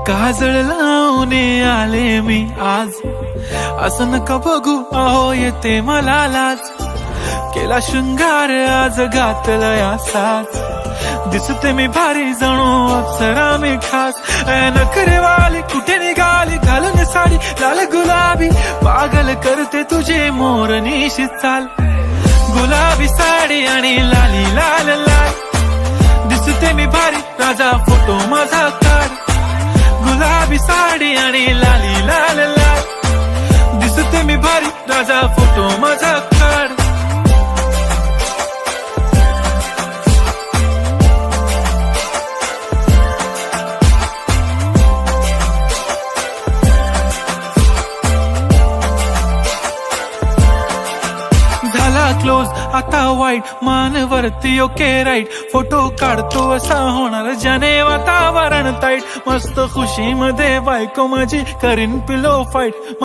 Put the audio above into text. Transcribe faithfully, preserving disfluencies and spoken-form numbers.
काजळ लावणे आले मी आज, असं नका बघू, अहो येते मला लाज. केला शृंगार आज घातलया साज, दिसते मी भारी जणू अप्सरा मी खास. ए नखरेवाली कुठे निघाली घालून साडी लाल गुलाबी, पागल करते तुझे मोरनीशी चाल. गुलाबी साडी आणि लाली लाल लाल, दिसते मी भारी राजा फोटो माझा काढ. गुलाबी साडी आणि लाली लाल लाल, दिसते मी भारी राजा फोटो माझा काढ. झाला क्लोज आता वाईट, मानवरती ओके राईट. फोटो काढतो असा होणार ज्याने वातावरण ताईट. मस्त खुशीमध्ये बायको माझी करीन पिलो फाईट.